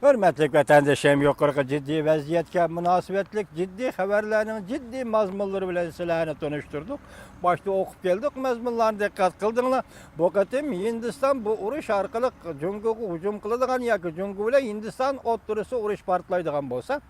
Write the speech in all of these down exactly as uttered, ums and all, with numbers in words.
ھۆرمەتلىك ۋەتەندىشىم، يۇقىرىقى جىددىي ۋەزىيەتكە مۇناسىۋەتلىك جىددىي خەۋەرلەرنىڭ جىددىي مەزمۇنلىرى بىلەن سىلەرنى تونۇشتۇردۇق. باشتا ئوقۇپ كەلدۇق، مەزمۇنلارنى دىققەت قىلدىڭلار. بۇ قېتىم ھىندىستان بۇ ئۇرۇش ئارقىلىق جۇڭگوغا ھۇجۇم قىلىدىغان ياكى جۇڭگو بىلەن ھىندىستان ئوتتۇرىسىدا ئۇرۇش پارتلايدىغان بولسا،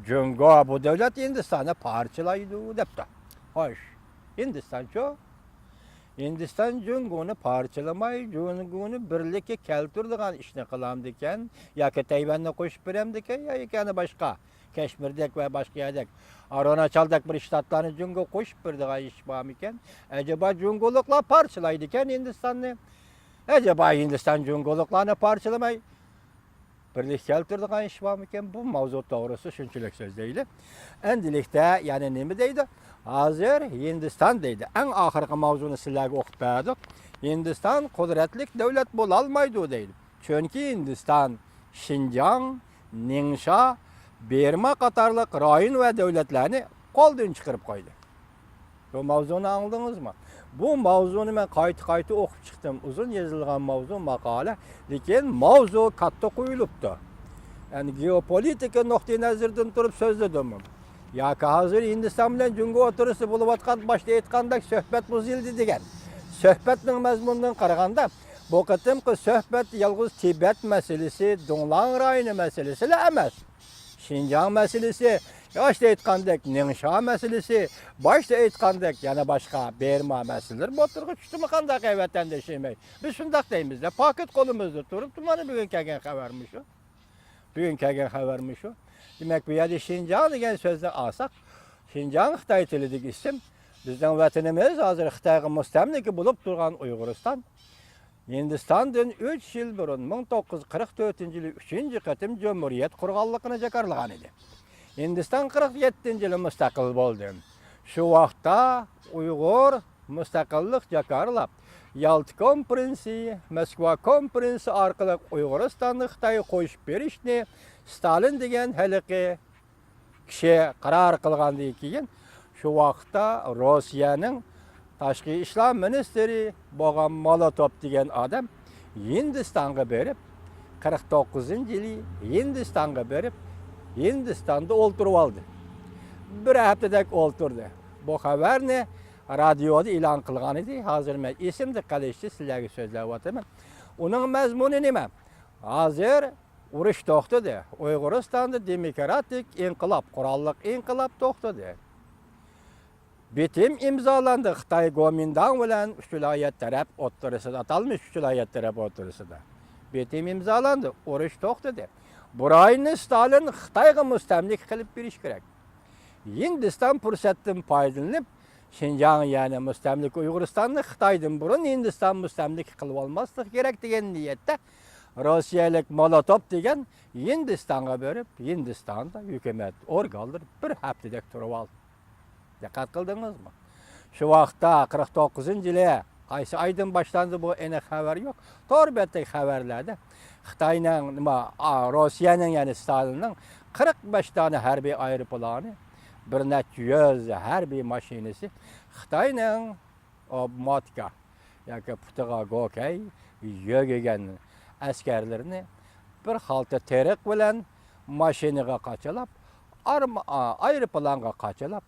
جۇڭگو بۇ دۆلەت ھىندىستاننى پارچىلايدۇ دەپتۇ. خوش، ھىندىستانچۇ؟ ھىندىستان جۇڭگونى پارچىلىماي، جۇڭگونى بىرلىككە كەلتۈرىدىغان ئىشنى قىلامدىكەن، ياكى تەيۋەننى قوشۇپ بېرەمدىكەن، يا ياكى يەنە باشقا، كەشمىردەك ۋە باشقا يەردەك، ئارۇناچالدەك بىر شتاتلارنى جۇڭگوغا قوشۇپ بېرىدىغان ئىش بارمىكەن؟ ئەجەبا جۇڭگولۇقلار پارچىلايدىكەن ھىندىستاننى؟ ئەجەبا ھىندىستان جۇڭگولۇقلارنى پارچىلىماي، بىرلىككە كەلتۈرىدىغان ئىش بارمىكىن؟ بۇ ماۋزۇ توغرىسىدا شۇنچىلىك سۆزلەيلى. ئەمدىلىكتە يەنە نېمە دەيدۇ؟ ھازىر ھىندىستان دەيدۇ. ئەڭ ئاخىرقى ماۋزۇنى سىلەرگە ئوقۇپ بەردۇق. ھىندىستان قۇدرەتلىك دۆلەت بولالمايدۇ دەيدۇ. چۈنكى ھىندىستان شىنجاڭ، نىڭشا، بېرما قاتارلىق رايون ۋە دۆلەتلەرنى قولدىن چىقىرىپ قويدى. بۇ ماۋزۇنى ئاڭلىدىڭىزمۇ؟ بۇ ماۋزۇنى مەن قايتا-قايتا ئوقۇپ چىقتىم. ئۇزۇن يېزىلغان ماۋزۇ، ماقالە. لېكىن ماۋزۇ كاتتا قويۇلۇپتۇ. يەنى گېئوپولىتىكا نۇقتىئى نەزىرىدىن تۇرۇپ سۆزلىدىم. ياكى ھازىر ھىندىستان بىلەن جۇڭگو ئوتتۇرىسىدا بولۇۋاتقان، باشتا ئېيتقاندەك، سۆھبەت بۇزۇلدى دېگەن. سۆھبەتنىڭ مەزمۇنىدىن قارىغاندا، بۇ قېتىمقى سۆھبەت يالغۇز تىبەت مەسىلىسى، دۇڭلاڭ رايونى مەسىلىسىلا ئەمەس. شىنجاڭ مەسىلىسى، باشتا ئېيتقاندەك، نىڭشا مەسىلىسى، باشتا ئېيتقاندەك، يەنە باشقا بېرما مەسىلىلىرى ئوتتۇرىغا چۈشتىمۇ قانداق، ئەي ۋەتەندىشىم، ئەي؟ بىز شۇنداق دەيمىز-دە، پاكىت قولىمىزدا تۇرۇپتۇ، مانا بۈگۈن كەلگەن خەۋەرمۇ شۇ. بۈگۈن كەلگەن خەۋەرمۇ شۇ. دېمەك، بۇ يەردە شىنجاڭ دېگەن سۆزنى ئالساق، شىنجاڭ خىتاي تىلىدىكى ئىسىم. بىزنىڭ ۋەتىنىمىز ھازىر خىتايغا مۇستەملىكە بولۇپ تۇرغان ئۇيغۇرىستان. ھىندىستاندىن ئۈچ يىل بۇرۇن، مىڭ توققۇز يۈز قىرىق تۆتىنچى يىلى ئۈچىنچى قېتىم جۇمھۇرىيەت قۇرغانلىقىنى جاكارلىغان ئىدى. ھىندىستان قىرىق يەتتىنچى يىلى مۇستەقىل بولدى. شۇ ۋاقىتتا ئۇيغۇر مۇستەقىللىق جاكارلاپ، يالتا كونفېرېنسى، موسكۋا كونفېرېنسى ئارقىلىق ئۇيغۇرىستاننى خىتايغا قوشۇپ بېرىشنى ستالىن دېگەن ھېلىقى كىشى قارار قىلغاندىن كېيىن، شۇ ۋاقىتتا روسىيەنىڭ تاشقى ئىشلار مىنىستىرى بولغان مولوتوف دېگەن ئادەم ھىندىستانغا بېرىپ، قىرىق توققۇزىنچى يىلى ھىندىستانغا بېرىپ، ھىندىستاندا ئولتۇرۇپ ئالدى. بىر ھەپتىدەك ئولتۇردى. بۇ خەۋەرنى رادىيودا ئېلان قىلغان ئىدى. ھازىر مەن ئېسىمدە قېلىشىچە سىلەرگە سۆزلەۋاتىمەن. ئۇنىڭ مەزمۇنى نېمە؟ ھازىر ئۇرۇش توختىدى. ئۇيغۇرىستاندا دېموكراتىك ئىنقىلاب، قوراللىق ئىنقىلاب توختىدى. بىتىم ئىمزالاندى خىتاي گومىنداڭ بىلەن ئۈچ ۋىلايەت تەرەپ ئوتتۇرىسىدا، ئاتالمىش ئۈچ ۋىلايەت تەرەپ ئوتتۇرىسىدا. بىتىم ئىمزالاندى، ئۇرۇش توختىدى. بۇ رايوننى ستالىن خىتايغا مۇستەملىكە قىلىپ بېرىش كېرەك. ھىندىستان پۇرسەتتىن پايدىلىنىپ، شىنجاڭ، يەنى مۇستەملىكە ئۇيغۇرىستاننى خىتايدىن بۇرۇن ھىندىستان مۇستەملىكە قىلىۋالماسلىقى كېرەك دېگەن نىيەتتە روسىيەلىك مولوتوف دېگەن ھىندىستانغا بېرىپ، ھىندىستاندا ھۆكۈمەت ئورگانلىرى بىر ھەپتىدەك تۇرۇۋالدى. دىققەت قىلدىڭىزمۇ؟ شۇ ۋاقىتتا قىرىق توققۇزىنچى يىلى، قايسى ئايدىن باشلاندى بۇ ئېنىق خەۋەر يوق. تور بەتتىكى خەۋەرلەردە خىتاينىڭ، نېمە، ئا، روسىيەنىڭ، يەنى ستالىننىڭ قىرىق بەش دانە ھەربىي ئايروپىلانى، بىر نەچچە يۈز ھەربىي ماشىنىسى خىتاينىڭ ئوبماتكا ياكى پۇتىغا گوكەي يۆگىگەن ئەسكەرلىرىنى بىر خالتا تېرىق بىلەن ماشىنىغا قاچىلاپ، ئارما-، ئا-، ئايروپىلانغا قاچىلاپ،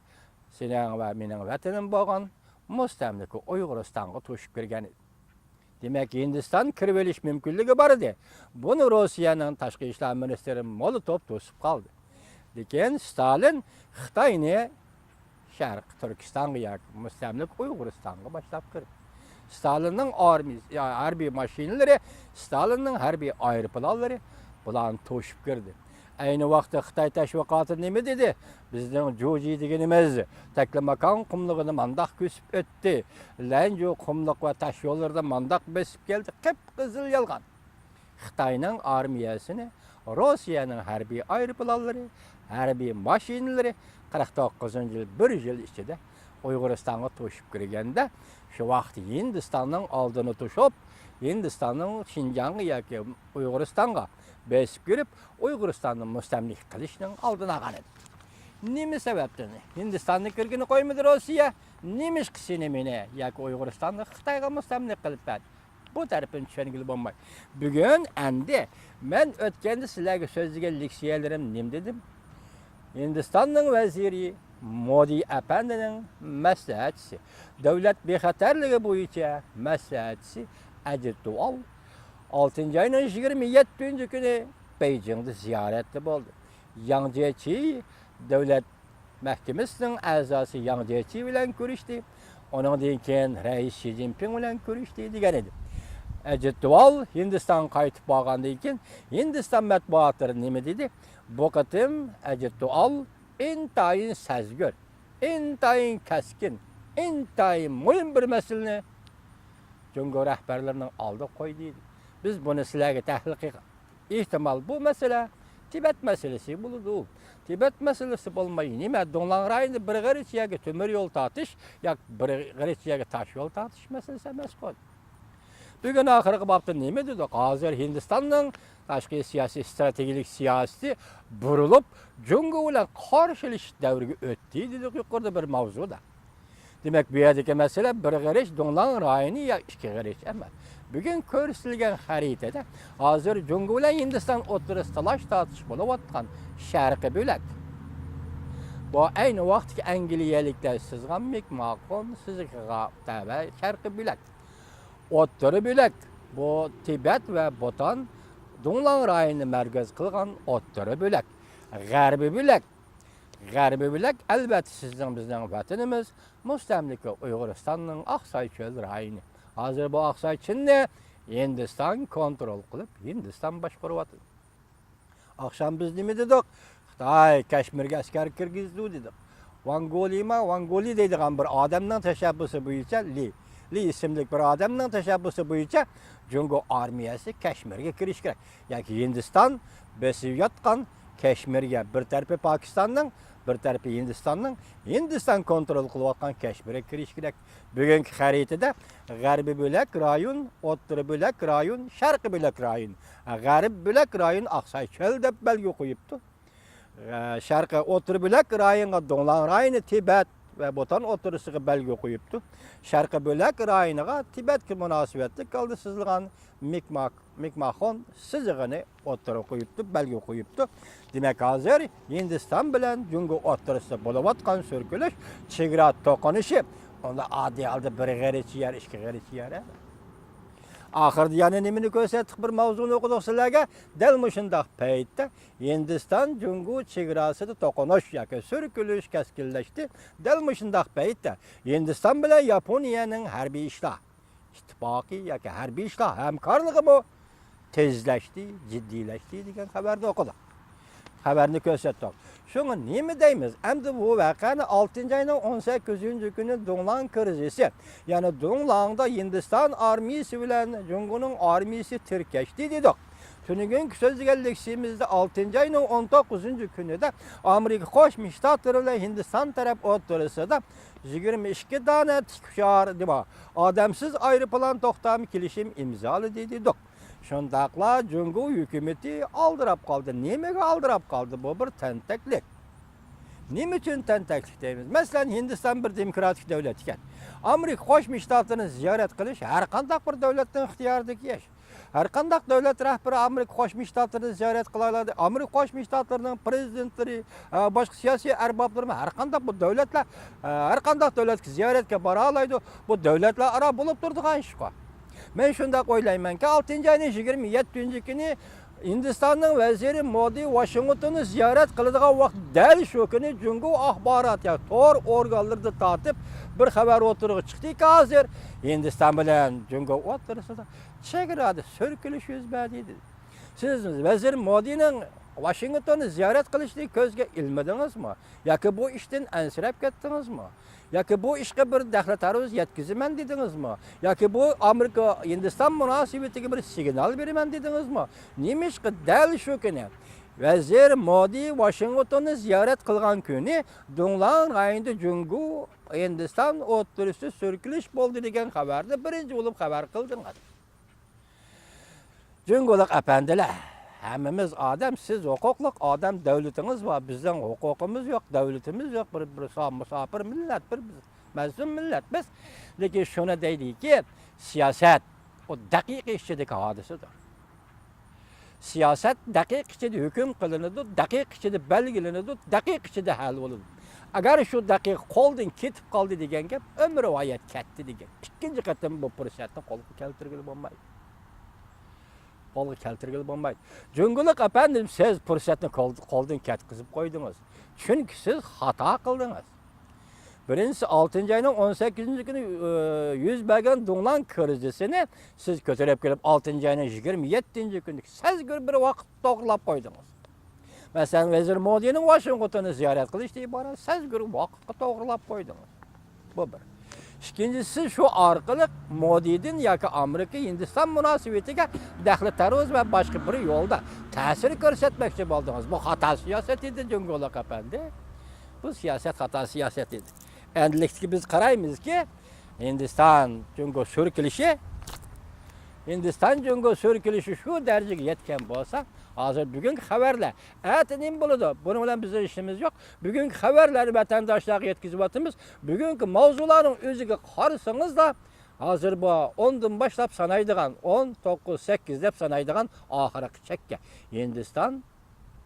سېنىڭ ۋە مېنىڭ ۋەتىنىم بولغان مۇستەملىكە ئۇيغۇرىستانغا توشۇپ كىرگەن ئىدى. دېمەك، ھىندىستان كىرىۋېلىش مۇمكىنلىكى بار ئىدى. بۇنى روسىيەنىڭ تاشقى ئىشلار مىنىستىرى مولوتوف توسۇپ قالدى. لېكىن ستالىن خىتاينى شەرقىي تۈركىستانغا ياكى مۇستەملىكە ئۇيغۇرىستانغا باشلاپ كىردى. ستالىننىڭ ئارمىيىسى، ھەربىي ماشىنىلىرى، ستالىننىڭ ھەربىي ئايروپىلانلىرى بۇلارنى توشۇپ كىردى. ئەينى ۋاقىتتا خىتاي تەشۋىقاتى نېمە دېدى؟ بىزنىڭ جۇجى دېگىنىمىز تەكلىماكان قۇملۇقىنى مانداق كۆسۈپ ئۆتتى، لەنجۇ قۇملۇق ۋە تاش يوللىرىدا مانداق بېسىپ كەلدى، قىپقىزىل يالغان. خىتاينىڭ ئارمىيەسىنى روسىيەنىڭ ھەربىي ئايروپىلانلىرى، ھەربىي ماشىنىلىرى قىرىق توققۇزىنچى يىل، بىر يىل ئىچىدە ئۇيغۇرىستانغا توشۇپ كىرگەندە، شۇ ۋاقىت ھىندىستاننىڭ ئالدىنى توشۇپ، ھىندىستاننىڭ شىنجاڭغا ياكى ئۇيغۇرىستانغا بېسىپ كىرىپ، ئۇيغۇرىستاننى مۇستەملىكە قىلىشنىڭ ئالدىنى ئالغان ئىدى. نېمە سەۋەبتىن؟ ھىندىستاننى كىرگىلى قويمىدى روسىيە. نېمىشقا سېنى مېنى ياكى ئۇيغۇرىستاننى خىتايغا مۇستەملىكە قىلىپ بەردى؟ بۇ تەرىپىنى چۈشەنگىلى بولماي. بۈگۈن ئەمدى مەن ئۆتكەندە سىلەرگە سۆزلىگەن لېكسىيەلىرىم نېمە دېدىم؟ ھىندىستاننىڭ ۋەزىرى مودى ئەپەندىنىڭ مەسلىھەتچىسى، دۆلەت بىخەتەرلىكى بويىچە مەسلىھەتچىسى ئەجىت دوۋال ئالتىنچى ئاينىڭ يىگىرمە يەتتىنچى كۈنى بېيجىڭدا زىيارەتتە بولدى. ياڭ جيېچى دۆلەت مەھكىمىسىنىڭ ئەزاسى ياڭ جيېچى بىلەن كۆرۈشتى. ئۇنىڭدىن كېيىن رەئىس شى جىنپىڭ بىلەن كۆرۈشتى دېگەن ئىدى. ئەجىت دوۋال ھىندىستانغا قايتىپ بارغاندىن كېيىن ھىندىستان مەتبۇئاتلىرى نېمە دېدى؟ بۇ قېتىم ئەجىت دوۋال ئىنتايىن سەزگۈر، ئىنتايىن كەسكىن، ئىنتايىن مۇھىم بىر مەسىلىنى جۇڭگو رەھبەرلىرىنىڭ ئالدىغا قويدى. بىز بۇنى سىلەرگە تەھلىل قىلغان. ئېھتىمال، بۇ مەسىلە تىبەت مەسىلىسى بولىدۇ. تىبەت مەسىلىسى بولماي نېمە؟ دۇڭلاڭ رايونىدا بىر غېرىچ يەرگە تۆمۈر يول تارتىش ياكى بىر غېرىچ يەرگە تاش يول تارتىش مەسىلىسى ئەمەسقۇ. بۈگۈن ئاخىرقى بابتا نېمە دېدۇق؟ ھازىر ھىندىستاننىڭ تاشقى سىياسىي، ئىستراتېگىيەلىك سىياسىتى بۇرۇلۇپ، جۇڭگو بىلەن قارشىلىشىش دەۋرىگە ئۆتتى دېدۇق يۇقىرىدا بىر ماۋزۇدا. دېمەك، بۇ يەردىكى مەسىلە بىر غېرىچ دۇڭلاڭ رايونى يا ئىككى غېرىچ ئەمەس. بۈگۈن كۆرسىتىلگەن خەرىتىدە ھازىر جۇڭگو بىلەن ھىندىستان ئوتتۇرىسىدا تالاش تارتىش بولۇۋاتقان شەرقىي بۆلەك. بۇ ئەينى ۋاقىتتىكى ئەنگلىيەلىكلەر سىزغان مىك ماكرون سىزىقىغا تەۋە شەرقىي بۆلەك. ئوتتۇرا بۆلەك، بۇ تىبەت ۋە بۇتان، دۇڭلاڭ رايونىنى مەركەز قىلغان ئوتتۇرا بۆلەك. غەربىي بۆلەك، غەربىي بۆلەك، ئەلۋەتتە، سىزنىڭ، بىزنىڭ ۋەتىنىمىز، مۇستەملىكە ئۇيغۇرىستاننىڭ ئاقساي چۆل رايونى. ھازىر بۇ ئاقساي چۆلنى ھىندىستان كونترول قىلىپ، ھىندىستان باشقۇرۇۋاتىدۇ. ئاخشام بىز نېمە دېدۇق؟ خىتاي كەشمىرگە ئەسكەر كىرگۈزدى دېدۇق. ۋاڭ گولىما، ۋاڭ گولى دەيدىغان بىر ئادەمنىڭ تەشەببۇسى بويىچە، لى، لى ئىسىملىك بىر ئادەمنىڭ تەشەببۇسى بويىچە جۇڭگو ئارمىيەسى كەشمىرگە كىرىشى كېرەك. ياكى ھىندىستان بېسىۋاتقان كەشمىرگە، بىر تەرىپى پاكىستاننىڭ، بىر تەرىپى ھىندىستاننىڭ، ھىندىستان كونترول قىلىۋاتقان كەشمىرگە كىرىشى كېرەك. بۈگۈنكى خەرىتىدە غەربىي بۆلەك رايون، ئوتتۇرا بۆلەك رايون، شەرقىي بۆلەك رايون. غەرب بۆلەك رايون ئاقساي چۆل دەپ بەلگە قويۇپتۇ. شەرقىي ئوتتۇرا بۆلەك رايونىغا دۇڭلاڭ رايونى، تىبەت ۋە بۇتان ئوتتۇرىسىغا بەلگە قويۇپتۇ. شەرقىي بۆلەك رايونىغا تىبەتكە مۇناسىۋەتلىك ھالدا سىزىلغان مىكماك، مىكماخون سىزىقىنى ئوتتۇرىغا قويۇپتۇ، بەلگە قويۇپتۇ. دېمەك، ھازىر ھىندىستان بىلەن جۇڭگو ئوتتۇرىسىدا بولۇۋاتقان سۈركىلىش چېگرا توقۇنۇشى، ئۇندا ئاددىي ھالدا بىر غېرىچە يەر، ئىككى غېرىچە يەر ئەمەس. ئاخىرىدا يەنە نېمىنى كۆرسەتتۇق؟ بىر ماۋزۇنى ئوقۇدۇق سىلەرگە. دەل مۇشۇنداق پەيتتە ھىندىستان جۇڭگو چېگراسىدا توقۇنۇش ياكى سۈركىلىش كەسكىنلەشتى. دەل مۇشۇنداق پەيتتە ھىندىستان بىلەن ياپونىيەنىڭ ھەربىي ئىشلار ئىتتىپاقى ياكى ھەربىي ئىشلار ھەمكارلىقىمۇ تېزلەشتى، جىددىيلەشتى دېگەن خەۋەرنى ئوقۇدۇق. خەۋەرنى كۆرسەتتۇق. شۇڭا نېمە دەيمىز؟ ئەمدى بۇ ۋەقەنى ئالتىنچى ئاينىڭ ئون سەككىزىنچى كۈنى دۇڭلاڭ كىرىزىسى، يەنى دۇڭلاڭدا ھىندىستان ئارمىيىسى بىلەن جۇڭگونىڭ ئارمىيىسى تىركەشتى دېدۇق. تۈنۈگۈنكى سۆزلىگەن لېكسىيىمىزدە ئالتىنچى ئاينىڭ ئون توققۇزىنچى كۈنىدە ئامېرىكا قوشما شتاتلىرى بىلەن ھىندىستان تەرەپ ئوتتۇرىسىدا يىگىرمە ئىككى دانە تىك ئۇچار نېمە، ئادەمسىز ئايروپىلان توختامى كېلىشىم ئىمزالىدى دېدۇق. شۇنداقلا جۇڭگو ھۆكۈمىتى ئالدىراپ قالدى. نېمىگە ئالدىراپ قالدى؟ بۇ بىر تەنتەكلىك. نېمە ئۈچۈن تەنتەكلىك دەيمىز؟ مەسىلەن، ھىندىستان بىر دېموكراتىك دۆلەت ئىكەن. ئامېرىكا قوشما شتاتلىرىنى زىيارەت قىلىش ھەر قانداق بىر دۆلەتنىڭ ئىختىيارىدىكى ئىش. ھەر قانداق دۆلەت رەھبىرى ئامېرىكا قوشما شتاتلىرىنى زىيارەت قىلالايدۇ. ئامېرىكا قوشما شتاتلىرىنىڭ پرېزىدېنتلىرى، ئە، باشقا سىياسىي ئەربابلىرىمۇ ھەر قانداق بۇ دۆلەتلەر، ئە، ھەر قانداق دۆلەتكە زىيارەتكە بارالايدۇ. بۇ دۆلەتلەر ئارا بولۇپ تۇرىدىغان ئىشقۇ. مەن شۇنداق ئويلايمەنكى، ئالتىنچى ئاينىڭ يىگىرمە يەتتىنچى كۈنى ھىندىستاننىڭ ۋەزىرى مودى ۋاشىنگتوننى زىيارەت قىلىدىغان ۋاقىت دەل شۇ كۈنى جۇڭگو ئاخبارات يا تور ئورگانلىرىدىن تارتىپ بىر خەۋەر ئوتتۇرىغا چىقتىكى، ھازىر ھىندىستان بىلەن جۇڭگو ئوتتۇرىسىدا چېگرادا سۈركىلىش يۈز بەردى دېدى. سىز ۋەزىر مودىنىڭ ۋاشىنگتوننى زىيارەت قىلىشىنى كۆزگە ئىلمىدىڭىزمۇ؟ ياكى بۇ ئىشتىن ئەنسىرەپ كەتتىڭىزمۇ؟ ياكى بۇ ئىشقا بىر دەخلى تەرۇز يەتكۈزىمەن دېدىڭىزمۇ؟ ياكى بۇ ئامېرىكا ھىندىستان مۇناسىۋىتىگە بىر سىگنال بېرىمەن دېدىڭىزمۇ؟ نېمىشقا دەل شۇ كۈنى ۋەزىر مودى ۋاشىنگتوننى زىيارەت قىلغان كۈنى دۇڭلاڭ رايونىدا جۇڭگو ھىندىستان ئوتتۇرىسىدا سۈركىلىش بولدى دېگەن خەۋەرنى بىرىنچى بولۇپ خەۋەر قىلدىڭىز؟ جۇڭگولۇق ئەپەندىلەر، ھەممىمىز ئادەم، سىز ھوقۇقلۇق ئادەم، دۆلىتىڭىز بار، بىزنىڭ ھوقۇقىمىز يوق، دۆلىتىمىز يوق، بىر، بىر سا-، مۇساپىر مىللەت، بىر مەزلۇم مىللەت بىز. لېكىن شۇنى دەيدىكى، سىياسەت، ئۇ دەقىقە ئىچىدىكى ھادىسىدۇر. سىياسەت دەقىقە ئىچىدە ھۆكۈم قىلىنىدۇ، دەقىقە ئىچىدە بەلگىلىنىدۇ، دەقىقە ئىچىدە ھەل بولىدۇ. ئەگەر شۇ دەقىقە قولدىن كېتىپ قالدى دېگەن گەپ، ئۆمۈر ۋايەت كەتتى دېگەن. ئىككىنچى قېتىم بۇ پۇرسەتنى قولغا كەلتۈرگىلى بولمايدۇ. قولغا كەلتۈرگىلى بولمايدۇ. جۇڭگولۇق ئەپەندىم، سىز پۇرسەتنى قول-، قولدىن كەتكۈزۈپ قويدىڭىز. چۈنكى سىز خاتا قىلدىڭىز. بىرىنچىسى، ئالتىنچى ئاينىڭ ئون سەككىزىنچى كۈنى، ئۆ، يۈز بەرگەن دۇڭلان كىرىزىسىنى سىز كۆتۈرۈپ كېلىپ، ئالتىنچى ئاينىڭ يىگىرمە يەتتىنچى كۈنىدىكى سەزگۈر بىر ۋاقىت توغرىلاپ قويدىڭىز. مەسىلەن، ۋەزىر مودىنىڭ ۋاشىنگتوننى زىيارەت قىلىشتىن ئىبارەت سەزگۈر ۋاقىتقا توغرىلاپ قويدىڭىز. بۇ بىر. ئىككىنچىسى، شۇ ئارقىلىق مودىدىن ياكى ئامېرىكا ھىندىستان مۇناسىۋىتىگە دەخلى تەرۇز ۋە باشقا بىر يولدا تەسىر كۆرسەتمەكچى بولدىڭىز. بۇ خاتا سىياسەت ئىدى، جۇڭگولۇق ئەپەندى. بۇ سىياسەت خاتا سىياسەت ئىدى. ئەمدىلىكتىكى بىز قارايمىزكى، ھىندىستان جۇڭگو سۈركىلىشى، ھىندىستان جۇڭگو سۈركىلىشى شۇ دەرىجىگە يەتكەن بولسا، ھازىر بۈگۈنكى خەۋەرلەر، ئەتە نېمە بولىدۇ؟ بۇنىڭ بىلەن بىزنىڭ ئىشىمىز يوق. بۈگۈنكى خەۋەرلەرنى ۋەتەنداشلارغا يەتكۈزۈۋاتىمىز. بۈگۈنكى ماۋزۇلارنىڭ ئۆزىگە قارىسىڭىزلا، ھازىر بۇ ئوندىن باشلاپ سانايدىغان، ئون، توققۇز، سەككىز دەپ سانايدىغان ئاخىرقى چەككە، ھىندىستان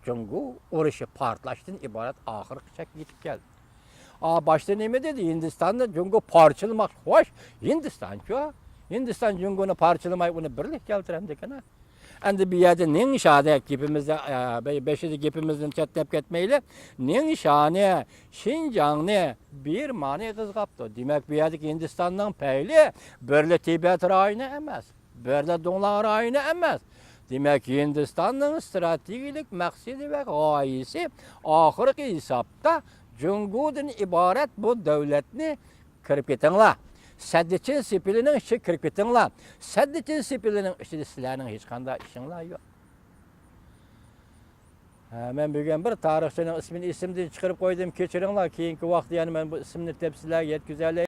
جۇڭگو ئۇرۇشى پارتلاشتىن ئىبارەت ئاخىرقى چەككە يېتىپ كەلدى. ئا، باشتا نېمە دېدى؟ ھىندىستاننى جۇڭگو پارچىلىماق. خوش، ھىندىستانچۇ؟ ھىندىستان جۇڭگونى پارچىلىماي، ئۇنى بىرلىككە كەلتۈرەمدىكىن. ئەمدى بۇ يەردە نىڭشانى گېپىمىزدە، ئە، بە-، بېشىدا گېپىمىزدىن چەتنەپ كەتمەيلى. نىڭشانى، شىنجاڭنى بىرمانى قىزغاپتۇ. دېمەك، بۇ يەردىكى ھىندىستاننىڭ پەيلى بىرلا تىبەت رايونى ئەمەس، بىرلا دۇڭلان رايونى ئەمەس. دېمەك، ھىندىستاننىڭ ستراتېگىيەلىك مەقسىتى ۋە غايىسى ئاخىرقى ھېسابتا جۇڭگودىن ئىبارەت بۇ دۆلەتنى كىرىپ كېتىڭلار. سەددىچىن سېپىلىنىڭ ئىچىگە كىرىپ كېتىڭلار. سەددىچىن سېپىلىنىڭ ئىچىدە سىلەرنىڭ ھېچقانداق ئىشىڭلار يوق. ھە، مەن بۈگۈن بىر تارىخچىنىڭ ئىسمىنى ئېسىمدىن چىقىرىپ قويدۇم، كېچىرىڭلار، كېيىنكى ۋاقىتتا يەنە مەن بۇ ئىسىمنى تېپىپ سىلەرگە يەتكۈزەلەي.